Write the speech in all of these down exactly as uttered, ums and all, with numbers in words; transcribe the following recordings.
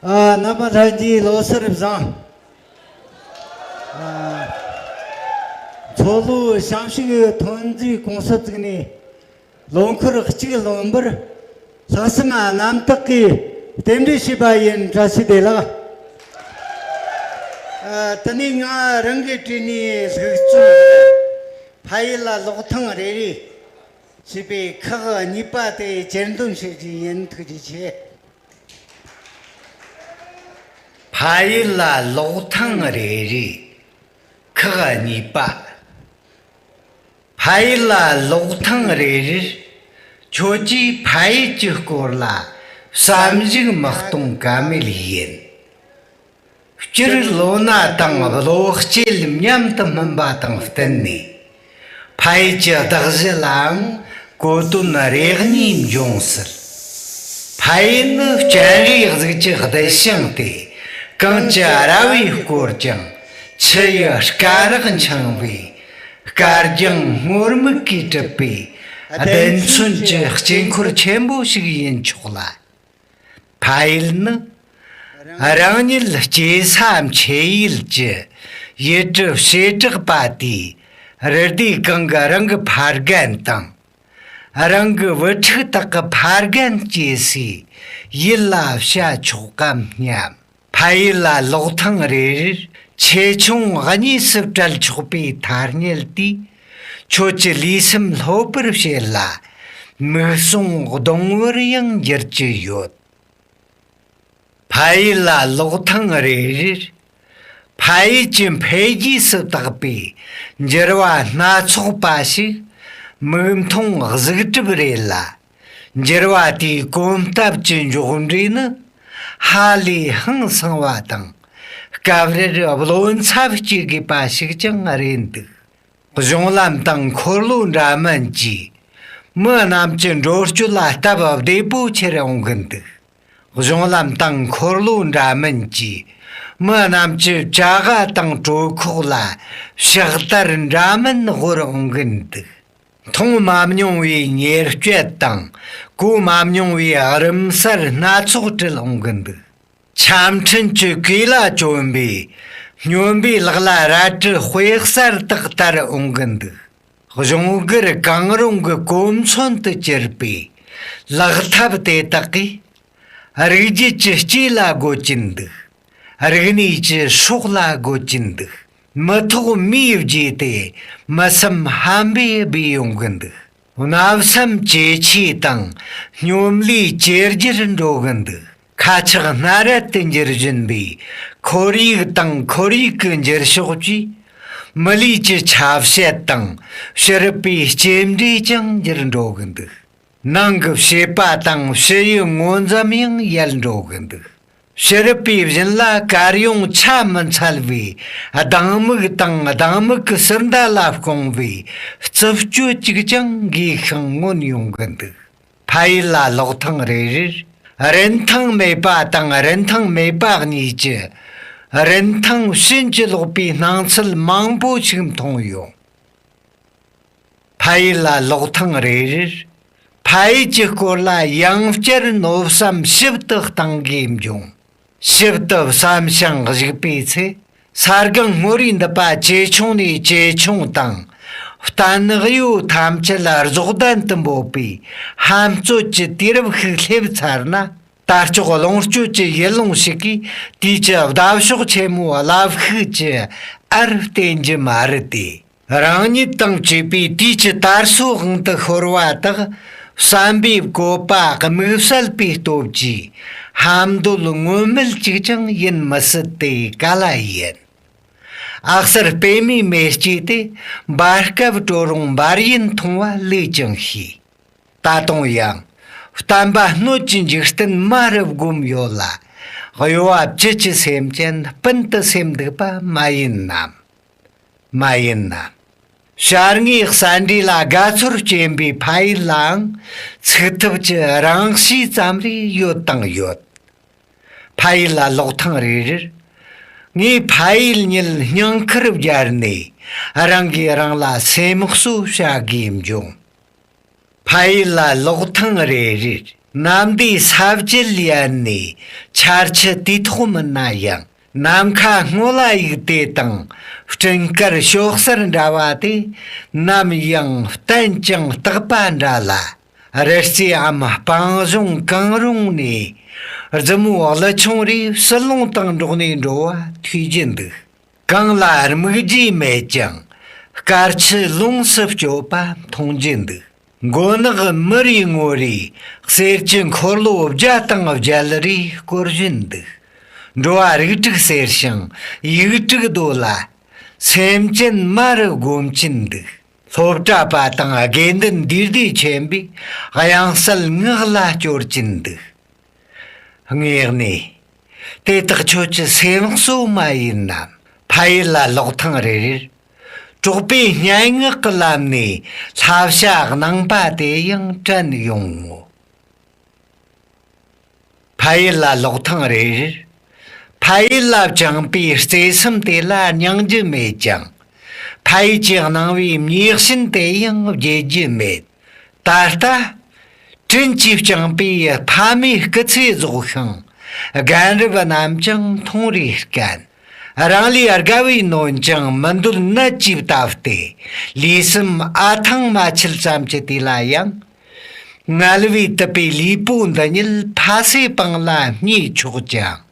ཨ། རྣམ་པ་ལྷན་རྒྱས་ལོ་གསར་བཟང་། ཨ། མཚོ་ལྷོ་བྱང་ཕྱོགས་ཐོན་རྫས་ཀུང་སི་བཙུགས་ནས་ལོ་འཁོར་གཅིག་ལོན་པར་ལྷག་བསམ་རྣམ་དག་གིས་རྟེན་འབྲེལ་ཞུས་པ་ཡིན། བཀྲ་ཤིས་བདེ་ལེགས། ཨ། དེ་ནས་ང་རང་གི་གྲས་ནས་ལྷུག་རྩོམ་འདི་ཕ་ཡུལ་ལ་ལོག་ཐེངས་རེ་རེ་ཞེས་པའི་ཁག་གཉིས་པ་དེ་གྱེར་འདོན་བྱེད་རྒྱུ་ཡིན། ཐུགས་རྗེ་ཆེ། ཕ་ཡུལ་ལ་ལོག་ཐེངས་རེ་རེ། ཁག་གཉིས་པ། ཕ་ཡུལ་ལ་ལོག་ཐེངས་རེ་རེར། ཁྱོད་ཀྱིས་ཕ་ཡུལ་གྱི་སྐོར་ལ་བསམ་གཞིག་མི་གཏོང་ཀ་མེད་ཡིན། སྤྱིར་ལོ་ན་དང་བློ་སྐྱེད་མཉམ་དུ་སྨིན་པ་དང་བསྟུན་ནས། ཕ་ཡུལ་གྱི་གདགས་གཞི་ལའང་གོ་དོན་རེ་གཉིས་འབྱུང་སྲིད། ཕ་ཡུལ་ནི་སྤྱན་རས་གཟིགས་ཀྱི་གདུལ་ཞིང་སྟེ། གངས་ཀྱི་ར་བས་བསྐོར་ཀྱང་། ཆུ་ཡི་སྐ་རགས་འཆིང་བའི། དཀར་རྒྱང་སྔོ་སྨུག་གིས་གྲུབ་པའི་བདེན་མཚོན་གྱི་དཀྱིལ་འཁོར་ཆེན་པོ་ཞིག་ཡིན་ཆོག་ལ། ཕ་ཡུལ་ནི་རང་ཉིད་སྐྱེས་ས་མཆེད་ཡུལ་གྱི་ཡུལ་གྲུ་བྱེ་བྲག་པ་དེའི་རི་སྡེ་གང་གི་རང་གི་ཕ་རྒན་དང་། རང་གི་བུ་ཕྲུག་དག་གི་ཕ་རྒན་སྐྱེས་སའི་ཡུལ་ལ་བྱ་ཆོག་གམ་སྙམ། ཕ་ཡུལ་ལ་ལོག་ཐེངས་རེ་རེར་ཆེ་ཆུང་གཉིས་སུ་བྲལ་ཆོག་པའི་ཐ་སྙད་དེས་ཁྱོད་ཀྱི་ལུས་སེམས་ལྷོད་པར་བྱེད་ལ། མིག་ཟུང་གདུང་བར་ཡང་འགྱུར་གྱི་ཡོད། ཕ་ཡུལ་ལ་ལོག་ཐེངས་རེ་རེར། ཕ་ཡུལ་གྱི་འཕེལ་རྒྱས་སུ་བཏགས་པའི་འགྱུར་བ་སྣ་ཚོགས་པ་ཞིག་མིག་མཐོང་གཟུགས་གྲུབ་རེད་ལ། འགྱུར་བ་དེའི་གོམ་སྟབས་ཀྱི་མགྱོགས་འགྲོས་ནི་ཧ་ལས་ཧང་སང་བ་དང་། སྐབས་རེར་བློ་འཚབ་སྐྱེ་དགོས་པ་ཞིག་ཀྱང་རེད་འདུག། གཞུང་ལམ་དང་འཁོར་ལོ་འདྲ་མིན་གྱིས་མི་རྣམས་ཀྱི་འགྲོ་སྐྱོད་ལ་སྟབས་བདེ་པོ་ཁྱེར་འོང་གི་འདུག། གཞུང་ལམ་དང་འཁོར་ལོ་འདྲ་མིན་གྱིས་མི་རྣམས་ཀྱི་བྱ་དགའ་དང་གྲོད་ཁོག་ལ་ཕྱག་དར་འདྲ་མིན་དབོར་འོང་གི་འདུག། མཐོང་མ་མྱོང་བའི་ཉེར་སྤྱོད་དང་གོ་མ་མྱོང་བའི་རིམ་གསར་སྣ་ཚོགས་སྤྲད་འོང་གི་འདུག། ཆ་འཕྲིན་གྱི་གོས་ལ་གྱོན་པའི་སྨྱོན་པའི་ལག་ལ་རལ་གྲི་དཔེ་གསར་དག་དར་འོང་གི་འདུག། གཞུང་སྒེར་གང་རུང་གི་གོ་མཚོན་དུ་གྱུར་པའི་ལག་ཐབས་དེ་དག་གིས། རིགས་རྒྱུད་ཀྱི་སྐྱེས་ལ་དགོད་ཀྱིན་འདུག། རིག་གནས་ཀྱི་སྲོག་ལ་དགོད་ཀྱིན་འདུག། མི་ཐོག་མིའི་རྗེས་ཏེ་མི་སེམས་ཧམ་པས་སྦས་ཡོང་གི་འདུག། བརྣབ་སེམས་ཇེ་ཆེ་དང་སྙོམ་ལས་ཇེ་རྒྱས་འགྲོ་གི་འདུག། ཁ་ཆག་སྣ་རལ་དུ་འགྱུར་བཞིན་པའི་ཁོར་ཡུག་དང་ཁོར་ཡུག་གི་འགྱུར་ཕྱོགས་ཀྱིས། མི་ལུས་ཀྱི་ཆ་བྱད་དང་ཕྱི་རབས་པའི་སྐྱེ་འབྲས་ཀྱང་འགྱུར་འགྲོ་གི་འདུག། ནང་གི་བྱེད་པ་དང་ཕྱི་ཡི་ངོ་འཛོམས་ཡང་ཡལ་འགྲོ་གི་འདུག། ཕྱི་རབས་པའི་བཞིན་ལ་དཀར་ཡོང་ཆ་མི་འཚལ་བའི་སྡང་མིག་དང་སྡང་མིག་གི་ཟུར་མདའ་ལ་བརྐོང་བའི་རྩུབ་སྤྱོད་ཅིག་ཀྱང་འགོས་ཤིང་མངོན་ཡོང་གི་འདུག། ཕ་ཡུལ་ལ་ལོག་ཐེངས་རེ་རེར་རིན་ཐང་མེད་པ་དང་རིན་ཐང་མེད་པ་གཉིས་ཀྱི་རིན་ཐང་ཕྱིན་ཅི་ལོག་པའི་སྣང་ཚུལ་མང་པོ་ཞིག་མཐོང་ཡོང་། ཕ་ཡུལ་ལ་ལོག་ཐེངས་རེ་རེར། ཕ་ཡུལ་གྱི་སྐོར་ལ་ཡང་བསྐྱར་མནོ་བསམ་ཞིབ་ཏུ་གཏང་དགོས་འབྱུང་། ཞིབ་ཏུ་བསམ་ཞིང་གཞིགས་པའི་ཚེ། ས་སྒང་སྔོ་རིས་འདི་པ་ཇེ་ཆུང་ནས་ཇེ་ཆུང་དང་། བརྟན་གཡོ་ཐམས་ཅད་ལ་རྫོགས་ལྡན་དུ་འབོད་པའི་ཧམ་རྩོད་ཀྱི་དུས་རབས་ཤིག་སླེབས་ཚར་ན། དར་ལྕོག་ལོངས་སྤྱོད་ཀྱི་ཡུལ་ལུང་ཞིག་གིས་དུས་ཀྱི་ཟླ་ཕྱོགས་ཆེན་མོའི་རླབས་ཤུགས་ཀྱི་ཨར་བརྟེན་རྒྱུ་མ་རེད་དེ། རང་ཉིད་དང་བཅས་པའི་དུས་ཀྱི་དར་སྲོལ་དབང་དུ་ཤོར་བ་དག་བསམ་པའི་བཀོད་པ་དམིགས་བསལ་པའི་སྟོབས་ཀྱིས་ཧམ་འདོད་ངོམ་མེད་ཅིག་ཀྱང་ཡིན་མི་སྲིད་དེ་ག་ལ་ཡིན། ཨག་གསར་སྤེལ་མའི་མེ་ལྕེ་དེ་འབར་སྐབས་དྲོད་རུང་འབར་ཡུན་ཐུང་བ་ལོས་ཀྱང་ཤེས། ད་དུང་ཡང་བསྟན་པ་སྣོད་ཀྱི་འཇིག་རྟེན་མ་རུ་བསྒོམས་ཡོད་ལ། གཡོ་བ་བཅུད་ཀྱི་སེམས་ཅན་སྤུན་དུ་སེམས་འདུག་པ་མ་ཡིན་ནམ། མ་ཡིན་ན། བྱ་དངོས་གསར་འདྲེས་ལ་དགའ་ཚོར་སྐྱེན་པའི་ཕ་ཡུལ་ལའང་ཚུགས་ཐུབ་ཀྱི་རང་གཤིས་ཙམ་རེ་ཡོད་དང་ཡོད། ཕ་ཡུལ་ལ་ལོག་ཐེངས་རེ་རེར། ངས་ཕ་ཡུལ་ཉིད་སྙིང་ཁར་བརྒྱར་ནས་རང་གིས་རང་ལ་སེམས་གསོ་བྱ་དགོས་འབྱུང་། ཕ་ཡུལ་ལ་ལོག་ཐེངས་རེ་རེར། གནམ་བདེ་ས་བརྗིད་ཡལ་ནས་ཆར་ཆུ་དུས་ཐོག་མིན་ན་ཡང་། ནམ་མཁའ་སྔོ་ལ་ཡུག་དེ་དང་སྤྲིན་དཀར་ཞོག་སར་འདྲ་བ་དེ། ནམ་ཡང་བརྟན་ཅིང་རྟག་པ་འདྲ་ལ། རི་རྩེའམ་སྤང་གཞོང་གང་རུང་ནས། རྫི་མོ་ཀླུ་ཆུང་རེ་བསིལ་རླུང་དང་འགྲོགས་ནས་འགྲོ་བ་ཐོས་རྒྱུ་འདུག། གངས་ལ་སྨུག་རྒྱུ་མེད་ཀྱང་། དཀར་ཆུ་ལོངས་སུ་སྤྱོད་པ་མཐོང་རྒྱུ་འདུག། མགོ་ནག་མི་རེ་ངོ་རེ་གསེར་གྱི་འཁོར་ལོ་བརྒྱ་དང་བརྒྱད་རེ་བསྐོར་བཞིན་འདུག། འགྲོ་བ་རིགས་དྲུག་གསེར་ཞིང་ཡིག་དྲུག་རྡོ་ལ། སེམས་ཅན་མ་རུ་སྒོམ་གྱིན་འདུག། སློབ་གྲྭ་པ་དང་དགེ་འདུན་འདུས་སྡེ་ཆེན་པོས་དབྱངས་གསལ་ངག་ལ་སྐྱོར་གྱིན་འདུག། ངེས་ནས། དེ་དག་ཁྱོད་ཀྱི་སེམས་གསོ་མ་ཡིན་ནམ། ཕ་ཡུལ་ལ་ལོག་ཐེངས་རེ་རེར། གྲོགས་པོའི་སྙན་ངག་གི་ལམ་ནས་བསླབ་བྱ་གནང་པ་དེ་ཡང་དྲན་ཡོང་ངོ་། ཕ་ཡུལ་ལ་ལོག་ཐེངས་རེ་རེར། ཕ་ཡུལ་ལ་བཅངས་པའི་བརྩེ་སེམས་དེ་ལ་སྙིང་རྗེ་མེད་ཀྱང་། ཕ་ཡུལ་གྱིས་གནང་བའི་མྱོས་བྱིན་དེ་ཡང་བརྗེད་རྒྱུ་མེད། ད་ལྟ། དྲིན་གྱིས་བསྐྱངས་པའི་ཕ་མའི་སྐུ་ཚེ་རྫོགས་ཤིང་། རྒན་རབས་རྣམས་ཀྱང་མཐོང་རེ་དཀའ། རང་ལས་དགའ་བའི་ནོན་ཀྱང་མི་འདོད་ནད་ཀྱིས་བཏབ་སྟེ། ལུས་སེམས་ཨ་ཐང་མ་ཆད་ཙམ་གྱི་དུས་ལ་ཡང་། ངལ་བས་དུབ་པའི་ལུས་པོ་འདི་ཉིད་ཕ་སའི་པང་ལ་བསྙེས་ཆོག་ཀྱང་།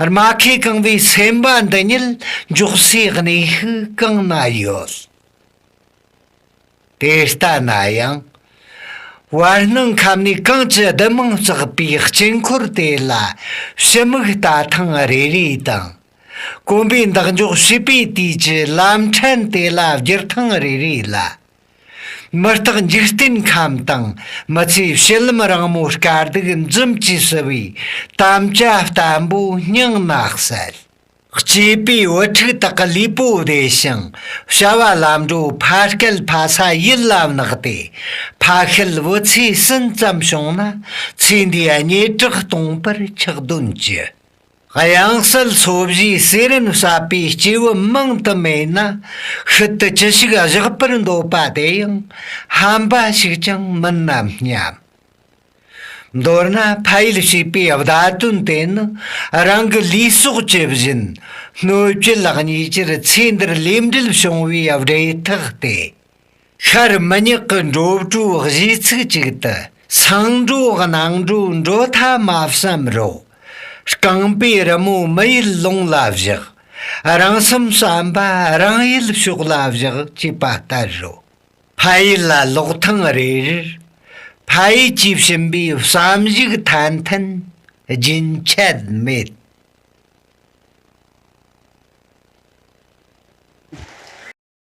རྨ་ཁས་གང་བའི་སེམས་པ་འདི་ཉིད་འཇོག་སའི་གནས་ཤིག་གང་ན་ཡོད། དེ་ལྟ་ན་ཡང་། བར་སྣང་ཁམས་ནས་གངས་ཀྱི་ལྡུམ་མང་བརྩེགས་པའི་དཀྱིལ་འཁོར་དེ་ལ་ཕྱི་མིག་ལྟ་ཐེངས་རེ་རེ་དང་། གོམ་པའི་འདེགས་འཇོག་བྱིས་པའི་དུས་ཀྱི་ལམ་ཕྲན་དེ་ལ་བསྒྱུར་ཐེངས་རེ་རེ་ལ། མི་རྟག་འཇིག་རྟེན་ཁམས་དང་མི་ཚེའི་བྱེད་ལམ་རིང་མོ་དཀའ་སྡུག་འཛུམ་གྱིས་བསུ་བའི་དམ་བཅའ་བརྟན་པོ་སྙིང་ན་གསལ། གཅེས་པའི་བུ་ཕྲུག་དག་གི་ལུས་པོ་བདེ་ཞིང་བྱ་བ་ལམ་འགྲོ་ཕ་སྐད་ཕ་ས་ཡིད་ལ་བརྣག་སྟེ། ཕ་ཤུལ་བུ་ཚའི་ཟིན་ཙམ་བྱུང་ན་ཚེ་འདིའི་སྙེད་གྲགས་སྟོང་པར་ཆགས་དོན་ཅི། དབྱངས་གསལ་འཚོ་བཞིའི་གསེར་རིན་གསབ་པའི་སྐྱེས་བུ་མང་དུ་མེད་ན། ཤུལ་དུ་ཅི་ཞིག་བཞག་པར་འདོད་པ་དེ་ཡང་ཧམ་པ་ཞིག་ཀྱང་མིན་ནམ་སྙམ། མདོར་ན་ཕ་ཡུལ་ཞེས་པའི་བརྡ་དོན་དེ་ནི་རང་གི་ལུས་སྲོག་ཇི་བཞིན་སྣོད་བཅུད་གཉིས་ཆར་ཚེ་འདིར་ལས་འབྲེལ་བྱུང་བའི་སྦྲེལ་ཐག་སྟེ། ཤར་མི་ཉག་གི་འགྲོ་གྲོའི་གཞས་ཚིག་ཅིག་ཏུ། སང་འགྲོ་གནངས་འགྲོ་འགྲོ་ཐབས་མ་བསམ་རོགས། རྐང་པའི་རི་མོ་མི་ཡུལ་ལུང་ལ་བཞག། རང་སེམས་བསམ་པ་རང་ཡུལ་ཕྱོགས་ལ་བཞག་ཅེས་པ་ལྟར་རོ། ཕ་ཡུལ་ལ་ལོག་ཐེངས་རེ་རེར། ཕ་ཡུལ་གྱིས་བྱིན་པའི་བསམ་གཞིག་ཐན་ཐན་རྒྱུན་ཆད་མེད།